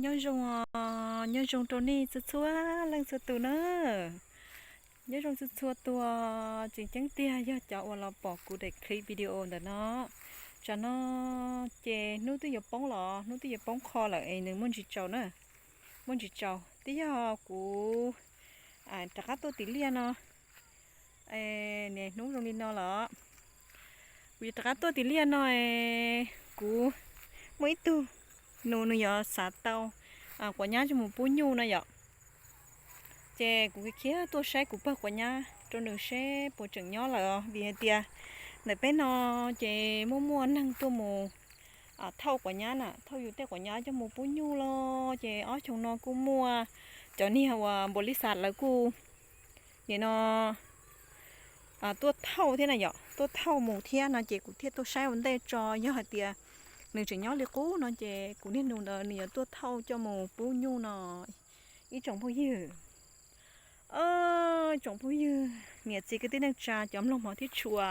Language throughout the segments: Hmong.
Nyob zoo, nyob zoo rau nej txhua txhua leej txhua tus na. Nyob zoo txhua txhua tus, tseem ceeb tiag yog cov uas los pom kuv daim clip video ntawm no. Tsam no ces hnub twb yuav poob los hnub twb yuav poob qho lawm es nws muaj ntsis tsaus na, muaj ntsis tsaus. Twb yog kuv rov qab tuaj tim liaj no, hnub zoo li no los kuv yuav rov qab tuaj tim liaj no, kuv muaj ib tug nus nws yuav xav tau quav nyab coj mus pub nyuj no yom. Ces kuv khiav tuaj saib kuv pawg quav nyab rau nws seb puas tseem nyob lawm, vim hais tias ntawm peb no ces muaj muaj neeg tuaj mus thauj quav nyab na, thauj yus tej quav nyab coj mus pub nyuj los ces ob xyoo no kuj muaj cov niag uas npaum li xav lawv kuj nim no tuaj thauj thiab na yom, tuaj thauj mus thiab no ces kuv thiaj tuaj saib ua ntej tso, yog hais tias nws tseem nyob li qub no ces kuv niag nus ntawd nws yuav tuaj thauj coj mus pub nyuj no. Ib tsoom phooj ywg, tsoom phooj ywg niam txiv kwv tij neej tsa cov mloog hmov thiab tshua,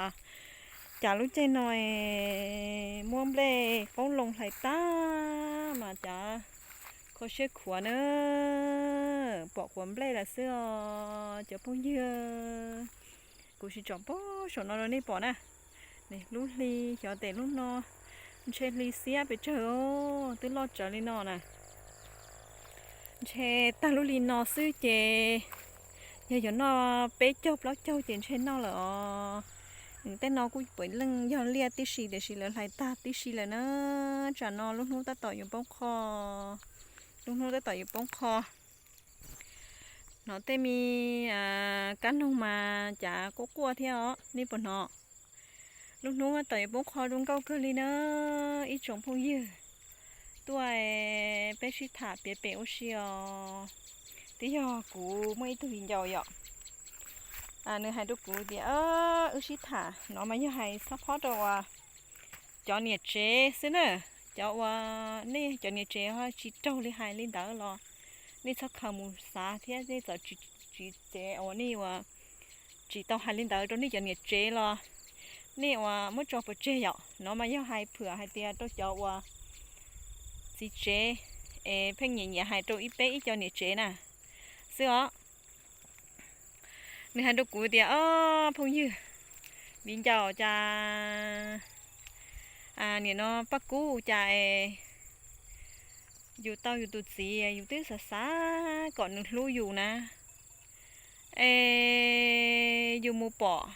cas lub caij no muab nplej qoob loo hlais tag mas cas kho siab khuav na, pom quav nplej lawm xwb os cov phooj ywg. Kuv sim tsom pog saum no rau nej pom na. Lub hli xyov tes lub no ntshe hli xiab pes tsawg, twb loj tsawv li no na. Ntshe tag lub hli no xwb ces yog yuav noj peb caug plaub caug ces ntshe noj lawm os. Tej no kuj puav leej yog liaj tib si tiam sis lawv hlais tag tib si lawm na. Tsam no lub hnub tab tom yuav poob qho, lub hnub tab tom yuav poob qho. Hnov tej me kab noog mas cav quaj quaj thiab os, nej puas hnov? Lub hnub tab tom yuav poob qho zoo nkauj kawg li na. Ib tsoom phooj ywg, tuaj peb sib tham piav pem ua si os. Twb yog kuv muaj ib tug viv ncaus yom, nws hais rau kuv tias wb sib tham no mas yog hais xab phob rau uas cov niam tsev xwb na. Cov uas nej cov niam tsev ho tsis raug li hais li ntawd los nej txhob khaws mus xav thiab nej txawm tsis tsev uas nej uas tsis tau hais li ntawd rau nej cov niam tsev los nej uas muab tso pov tseg yom. No mas yog hais phwam hais tias rau cov uas txiv tsev es pheej nyiam nyiam hais rau ib peb ib co niam tsev na xwb os. Nws hais rau kuv tias, o phooj ywg, viv ncaus cas nim no paj kub cas es yus tau yus tus txiv yus twb xav xav kom nws hlub yus na, es yus mus pom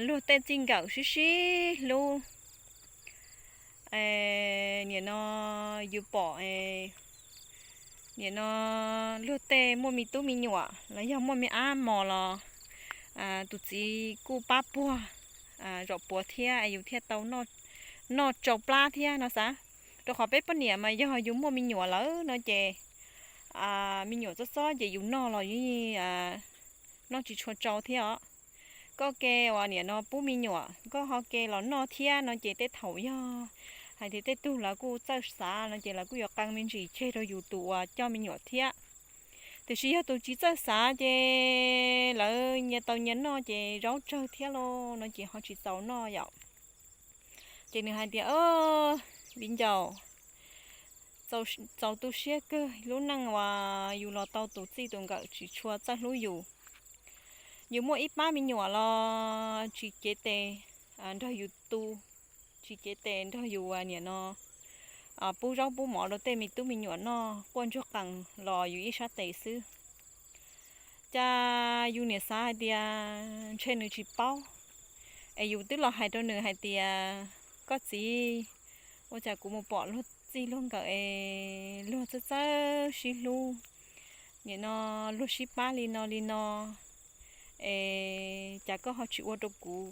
luag tej txij nkawm sib sib hlub, nim no yus pom nim no luag tej muaj me tub me nyuam los yog muaj me ab mos los tus txiv kuj pab puag zom puav thiab es yus thiaj tau noj tsau plab thiab no xav. Rau qhov peb poj niam mas yog yus muaj me nyuam lawm no ces me nyuam txob txob ces yus noj los yeej noj tsis tshua tsau thiab os. Koj ke uas nim no pub me nyuam koj ho ke los noj thiab no ces tej thaum yog hais tias tej tug lawv kuj txawj xav no ces lawv kuj yuav qee me ntsis tseg rau yus tus uas coj me nyuam thiab. Tiam sis yog tus tsis txawj xav ces lawv nyias tau nyias noj ces zaub tsawg thiab lauj no ces ho tsis txaus noj yom. Ces nws hais tias, viv ncaus, txaus tu siab kawg lub neej uas yus los tau tus txij tus nkawm tsis tshua txawj hlub yus. Yus muaj ib pab me nyuam los tsis cev tes nrog yus tu, tsis cev tes nrog yus nim no pub zaub pub mov rau tej me tub me nyuam noj quaj ntsuag qees los yus ib sab tes xwb. Cas yus niam xav hais tias ntshe nws tsis paub, es yus twb los hais rau nws hais tias, koj txiv, ua cas kuv mus pom luag txij luag nkawm es luag txawj txawj sib hlub, nim no luag sib pab li no li no, es cas koj ho tsis ua rau kuv?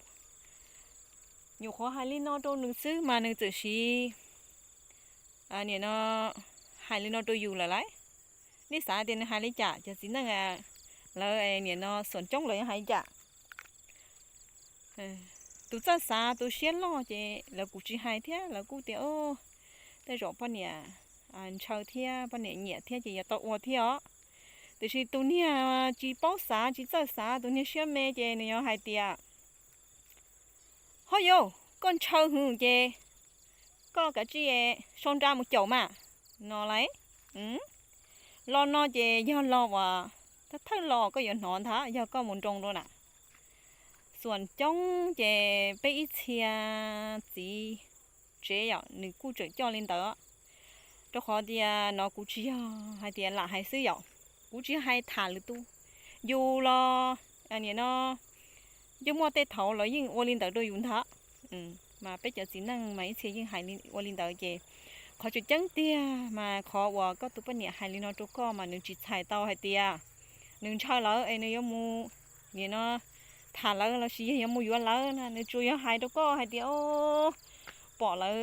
Nyuam qhuav hais li no rau nws xwb mas nws txawm siv nim no hais li no rau yus lawm lauj. Nej xav tias nws hais li cas? Cov txiv neej lawv nim no xuam coob lawv hais li cas? Tus txawj xav tus siab loj ces lawv kuj tsis hais thiab, lawv kuj tias, tej zaum poj niam ntshaw thiab poj niam nyiam thiab ces yuav tau ua thiab os. Tiam sis tus niag tsis paub xav tsis txawj xav tus niag siab me ces nws yuav hais tias, ho yau, koj ntshaw hwv ces koj kav tsij sau nra mus caum mas. no lauj. Los no ces yog los uas thawj thawj los koj yuav hnov ntag yog koj mus nroo rau na. Xuam coob ces peb ib txhia txiv tsev yom, nws kuj tseem coj li ntawd. Rau qhov tias no kuv tsis yog hais tias lam hais xwb yom, kuv tsis hais tham lwm tus. Yus los nim no yeej muaj tej thaum lawv yeej ua li ntawd rau yus ntag. Mas peb cov txiv neej mas ib txhia yeej hais ua li ntawd ces qhov tseem ceeb tiag mas qhov uas koj tus poj niam hais li no rau koj mas nws tsis txhais tau hais tias nws ntshaw lawv es nws yuav mus nim no tham lawv los sis yog yuav mus yuav lawv na, nws tsuas yog hais rau koj hais tias pom lawv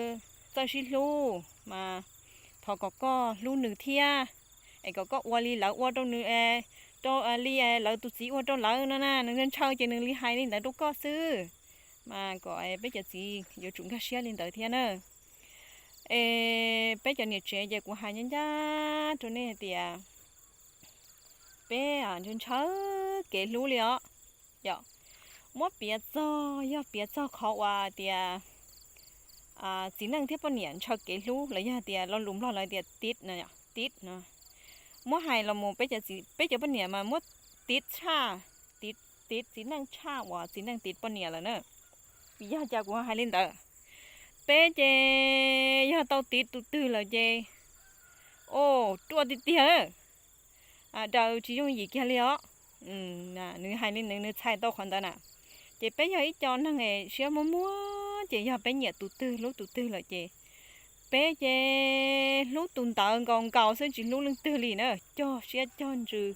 txawj sib hlub mas thov kom koj hlub nws thiab, es kom koj ua li lawv ua rau nws, rau li lawv tus txiv ua rau lawv no na. Nws ntshaw ces nws li hais li ntawd rau koj xwb. Mas kom peb cov txiv yuav tsum nkag siab li ntawd thiab na. Es peb cov niam tsev ces kuv hais ncaj ncaj rau nej hais tias peb ntshaw kev hlub li os. Yog muab piav txog, yog piav txog qhov uas tias txiv neej thiab poj niam ntshaw kev hlub los yog tias lo lus Nplog lawv tias tiv no, tiv no, muab hais los mus peb cov poj niam mas muab tiv tshaj, tiv txiv neej tshaj uas txiv neej tiv poj niam lawm na. Vim yog cas kuv hais li ntawd? Peb ces yog tau tiv tus twg lawm ces o, ruaj tiag tiag, daws tsis yooj yim kiag li os. Nws hais li nws, nws txhais tau qhov ntawd na. Ces peb yog ib co neeg siab muag muag ces yog peb nyiam tus twg hlub tus twg lawm ces peb ces hlub tus ntawd nkaus nkaus xwb tsis hlub leej twg li na, cog siab cog ntsws,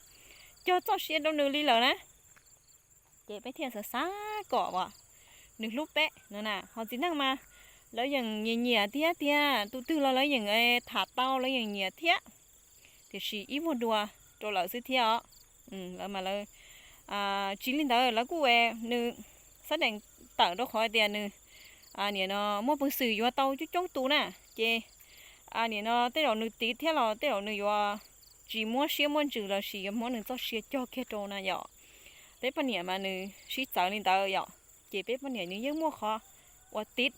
cog txoj sia rau nws li lawm na. Ces peb thiaj xav xav kom uas nws hlub peb no na. Ho txiv neej mas lawv yeej nyiam nyiam thiab tiag, tus twg los lawv yeej tham tau lawv yeej nyiam thiab, tiam sis ib vuag dua rau lawv xwb thiab os. Lawv mas lawv tsis li ntawd, lawv kuj nws xab dees tawm rau qhov tias nws nim no muaj peev xwm yuav tau coob coob tus na, ces nim no tej zaum nws tiv thiab los tej zaum nws yuav tsis muab siab muab ntsws los sis yuav muab nws txoj sia cog kiag rau na yom. Peb poj niam mas nws sib txawv li ntawd yom, ces peb poj niam nws yeej muaj qhov uas tiv,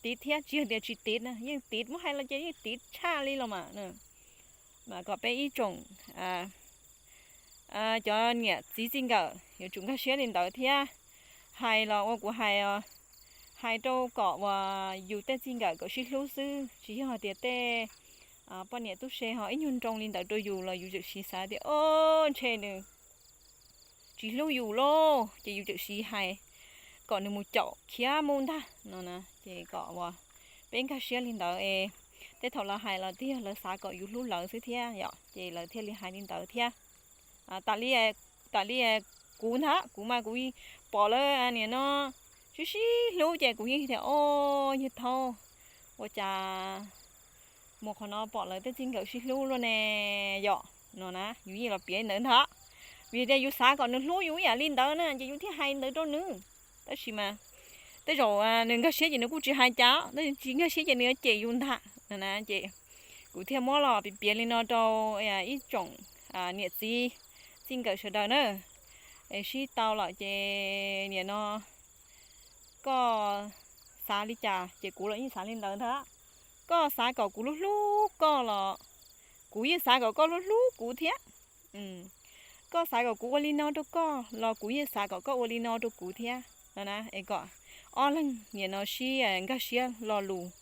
tiv thiab tsis yog tias tsis tiv na, yeej tiv, muab hais los ces yeej tiv tshaj li los mas. Mas kom peb ib tsoom cov niam txiv txij nkawm yuav tsum nkag siab li ntawd thiab. Hais los ua kuv hais, hais rau kom uas yus tej txij nkawm kom sib hlub xwb, tsis yog tias tej poj niam tub se ho ib nyuag nroo li ntawd rau yus los yus tseem siv xav tias o, ntshe nws tsis hlub yus lauj, ces yus tseem siv hais kom nws mus caum khiav mus ntag no na. Ces kom uas peb nkag siab li ntawd es tej thaum lawv hais los twb yog lawv xav kom yus hlub lawv xwb thiab yom, ces lawv thiaj li hais li ntawd thiab. Tas li, tas li kuv ntag, kuv mas kuv pom lawv nim no sib sib hlub ces kuv yeej tias o, yawg thaub, ua cas mus qhov no pom lawv tej txij nkawm sib hlub luaj ne yom no na. Yus yeej los piav li ntawd ntag, vim tias yus xav kom nws hlub yus ib yam li ntawd na ces yus thiaj hais ntawd rau nws. Tab sis mas tej zaum nws nkag siab ces nws kuj tsis hais cas, tab sis tsis nkag siab ces nws yuav cem yus ntag no na. Ces kuv thiaj muab los piav piav li no rau ib tsoom niam txiv txij nkawm sawv daws na. Sib tau lawm ces nim no koj xav li cas ces kuv los yeej xav li ntawd ntag. Koj xav kom kuv hlub hlub koj los kuv yeej xav kom koj hlub hlub kuv thiab. Koj xav kom kuv ua li no rau koj los kuv yeej xav kom koj ua li no rau kuv thiab no na. Es kom ob leeg nim no sib nkag siab lo lus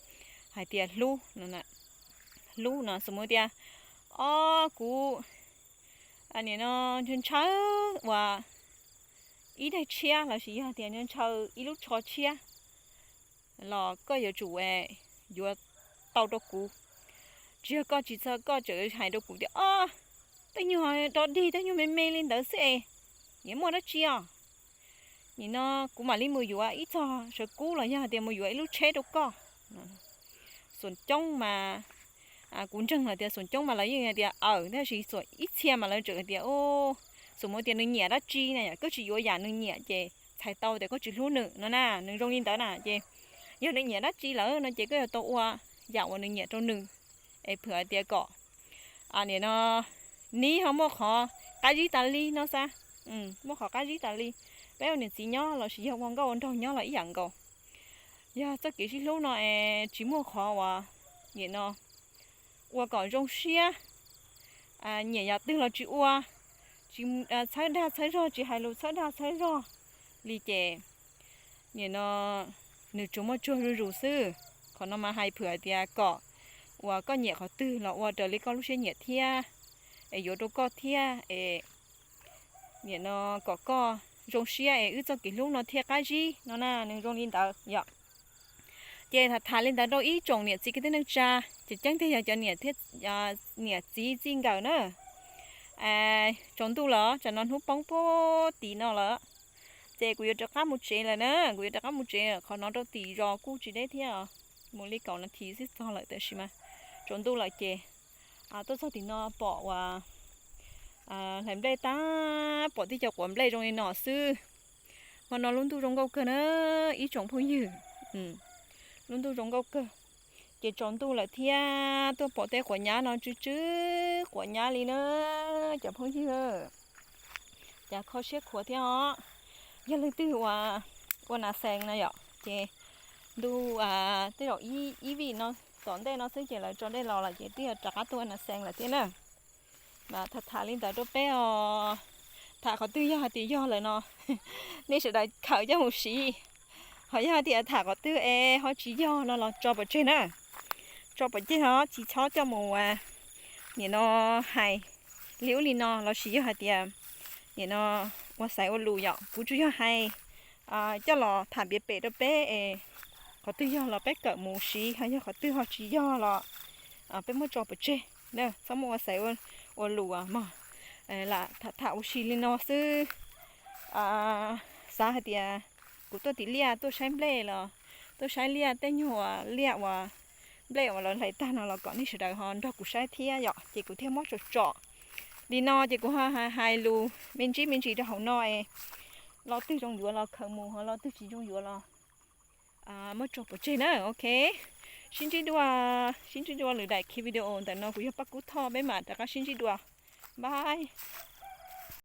hais tias hlub, hlub no xws mus tias o, kuv nim no ntshaw ntshaw uas ib daig tshiab los sis yog tias ntshaw ib lub tsho tshiab los koj yuav tsum yuav tau rau kuv. Tsis yog koj tsis txog koj tseem hais rau kuv tias o, tej nyuag dog dig tej nyuag me me li ntawd xwb es niam muaj dab tsi os? Nim no kuv mam li mus yuav ib txog sawv kub los yog tias mus yuav ib lub tsheb rau koj. Xuam coob mas kuv ntseeg lawm tias xuam coob mas lawv yeej tias aws, tab sis xuam ib txhia mas lawv tseem tias o, xuam mus tias nws nyiam dab tsi na, koj tsis yuav yam nws nyiam ces txhais tau tias koj tsis hlub nws no na. Nws zoo li ntawd na ces yog nws nyiam dab tsi lawm no ces koj yuav tau ua yam uas nws nyiam rau nws. Es phwm hais tias kom nim no neb ho muaj qhov qab zib tas li no xav, muaj qhov qab zib tas li. Peb ua niam txiv nyob los sis yog ua nkauj ua nraug nyob los ib yam nkaus. Yog txoj kev sib hlub no es tsis muaj qhov uas nim no ua kom zoo siab, nyiam yam twg los tsis ua, tsis txhawb dag txhawb zog, tsis hais lus txhawb dag txhawb zog li ces nim no nws tsuas muaj tsuag zuj zus xwb. Qhov no mas hais phwm hais tias kom uas koj nyiam qhov twg los ua raws li koj lub siab nyiam thiab, es yuav rau koj thiab es nim no kom koj zoo siab es wb txoj kev hlub no thiaj qab zib no na, nws zoo li ntawd yom. Ces tham tham li ntawd rau ib tsoom niam txiv kwv tij neej tsa, ces ceeb tiag yog cov niam txiv txij nkawm na. Tsaus ntuj lawm, tsam no hnub poob puag tim no lawm, ces kuv yuav rov qab mus tsev lawm na, kuv yuav rov qab mus tsev, qhov no rau tim zos kuj tsis deb thiab, mus li kaum nas this xwb txog lawm, tab sis mas tsaus ntuj lawm ces tuaj txog tim no pom uas hlais nplej tag, pom tib co quav nplej zoo li no xwb. Hmo no lub ntuj zoo nkauj kawg na ib tsoom phooj ywg, lub ntuj zoo nkauj kawg. Ces tsaus ntuj lawm thiab tuaj pom tej quav nyab no tsw tsw quav nyab li na cov phooj ywg. Cas kho siab khuav thiab os. Yog leej twg uas ua nas xees no yom, ces ntu tej zaum ib vij no tom ntej no xwb ces lawv tso dej los lawm ces twb yog rov qab tuaj ua nas xees lawm thiab na. Mas tham tham li ntawd rau peb os, tham qhov twg yog hais tias yog lawm no nej sawv daws khaws coj mus siv, ho yog hais tias tham qhov twg es ho tsis yog no los tso pov tseg na. Tso pov tseg os, tsis txhob coj mus ua nim no hais li ub li no lossis yog hais tias nim no ua xaiv ua lus yom. Kuv tsuas yog hais coj los tham piav pem rau peb es qhov twg yog los peb kawm mus siv, ho yog qhov twg ho tsis yog los peb muab tso pov tseg na, txhob muaj ua xaiv ua lus mog. Lam tham tham ua si li no xwb. Xav hais tias kuv tuaj tim liaj tuaj saib nplej los tuaj saib liaj tej nyuag liaj uas nplej uas lawv hlais tag no los kom nej sawv daws ho nrog kuv saib thiab yom, ces kuv thiaj muab tsom tsom li no ces kuv ho hais lus me ntsis me ntsis rau hauv no es lo twg zoo yuav los khaws mus, ho lo twg tsis zoo yuav los muab tso pov tseg na. Ok, sib ntsib dua, sib ntsib dua lwm daim video ntawm no, kuv yog Paj Kub Thoj, peb mam rov qab sib ntsib dua. Bye.